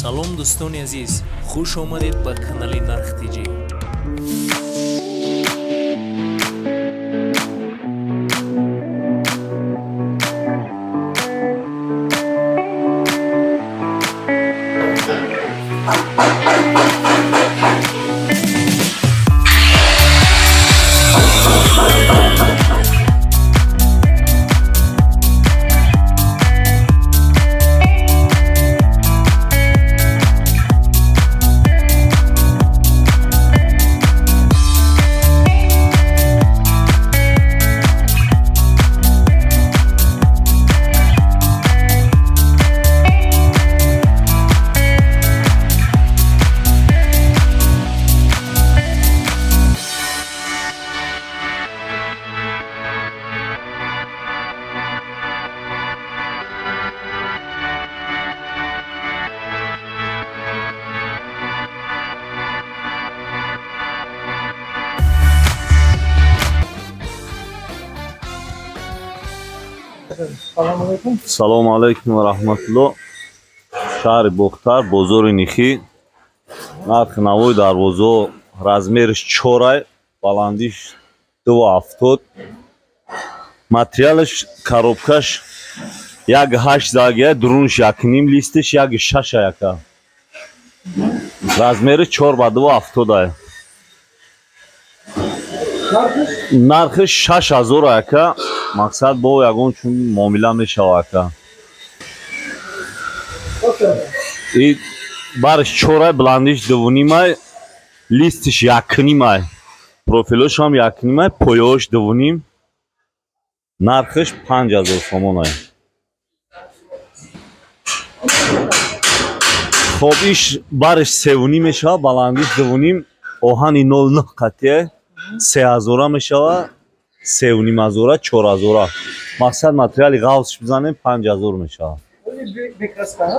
Салом дӯстони азиз, хуш омадед ба канали Нарх ТЖ. Салому алайкум ва раҳматуллоҳ. Шаҳри Бохтар, бозори Нихӣ. Нархи навои дарвозаҳо размериш 4, баландиш 2,70. Материалаш коробкаш 1,8 загия, дурунш 1,5, листиш 1,6 яка. Размери 4 ба 2,70. Нархиш 6000 яка. Мақсад бо ягон чун муомила мешава ака. И барш 4, баландиш 2,5, листиш 1,5, профилош ҳам 1,5, поёш 2,5. Нархиш 5000 сомон. Хоб, иш барш 3,5 мешава, баландиш 2,5, оҳани 0,9 қатъия 3000 мешава. 3,5 ҳазора, 4 ҳазора. Мақсад материали ғавсш бизанем 5000 мешавад.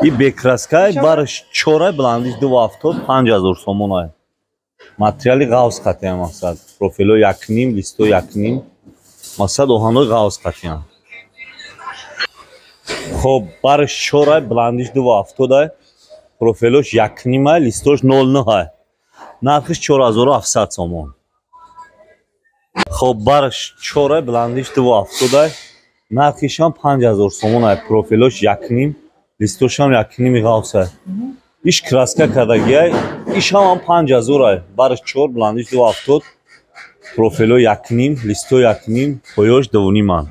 И бе краска, барш 4, баландиш 2,70, 5000 сомон. Материали ғавс қатъия мақсад. Профило 1,5, листо 1,5. Мақсад оҳанои ғавс қатъия. Хоб, барш 4, баландиш 2,70, профилош 1,5, листош 0,9. Нархиш 4700 сомон. Хоб, барш 4, баландиш 2,70, нархишам 5000 сомон. Профилош 1,5, листошам 1,5 ғавса. Иш краска кардагиай, ишам 5000. Барш 4, баландиш 2,70, профило 1,5, листо 1,5, поёш 2,5.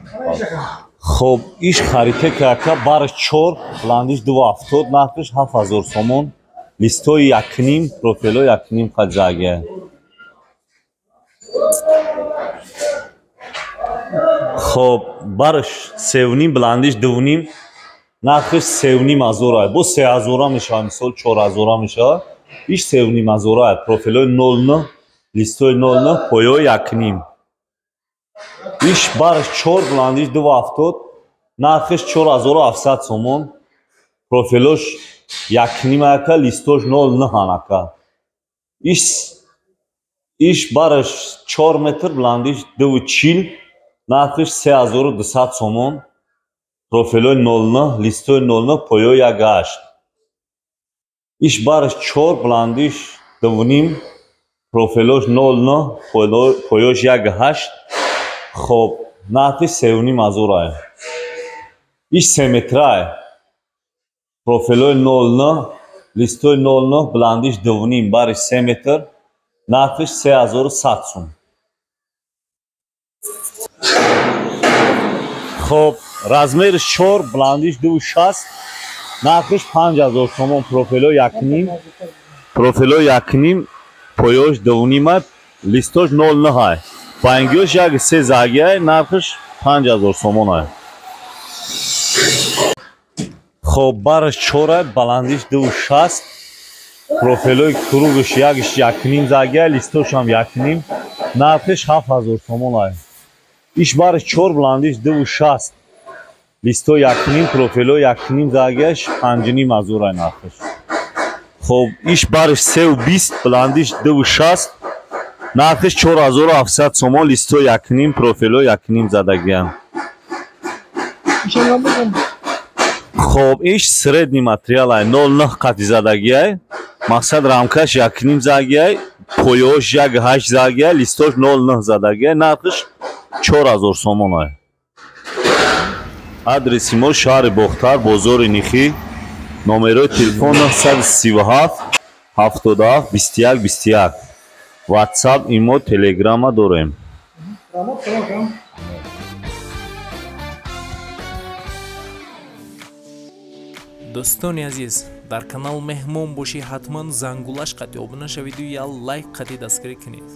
Хоб, иш харите кака, барш 4, баландиш 2,70, нархиш 7000 сомон. Листои 1,5, профило 1,5 қаҷагиай. Хоб, барш 3,5, баландиш 2,5, нархиш 3,5 ҳазора. Бо 3 ҳазора мешава, мисол 4 ҳазора мешава. Иш 3,5 ҳазора, профилои 0,9, листои 0,9, поёи 1,5. Иш барш 4, баландиш 2,70, нархиш 4700 сомон. Профилош 1,5 ака, листош 0,9 ака. Иш барш 4 метр, баландиш 2,40, нархиш 3200 сомон. Профилои 0,9, листои 0,9, поёи 1,8. Иш барш 4, баландиш 2,5, профилош 0,9, поёш 1,8. Хоб, нархиш 3,5 ҳазора. Иш 3 метра. Профилои 0,9, листои 0,9, баландиш 2,5, барш 3 метр, нархиш 3100 сом. Хоб, размериш 4, баландиш 2,60, нархиш 5000 сомон. Профило 1,5, профило 1,5, поёш 2,5, листош 0,9. Бангиёш 1,3 загия, нархиш 5000 сомон. Хоб, барш 4, баландиш 2,60, профилои кругш якш 1,5 загия, листошам 1,5, нархиш 7000 сомон. Иш барш 4, баландиш 2,60, листо 1,5, профило 1,5 загияш 5,5 ҳазора нархиш. Хоб, иш барш 3,20, баландиш 2,60, нархиш 4700 сомон, листо 1,5, профило 1,5 задагиям. Хоб, иш средний материал ай, 0,9 қати задагиай. Мақсад рамкаш 1,5 загиай, поёш 1,8 загиай, листош 0,9 задагиай, нархш 4000 сомон ай. Адреси мо шаҳри Бохтар, бозори Нихӣ, номерои телефон 937 77 21 21. WhatsApp, имо, Телеграма дорем. Дӯстони азиз, дар канал меҳмон бошӣ, ҳатман зангулаш қати обуна шавиду я лайк қати дастгирӣ кунед.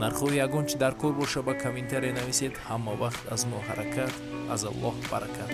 Нархҳои ягон чи дар кор боша, ба комментария нависед. Ҳама вақт аз мо ҳаракат, аз Аллоҳ баракат.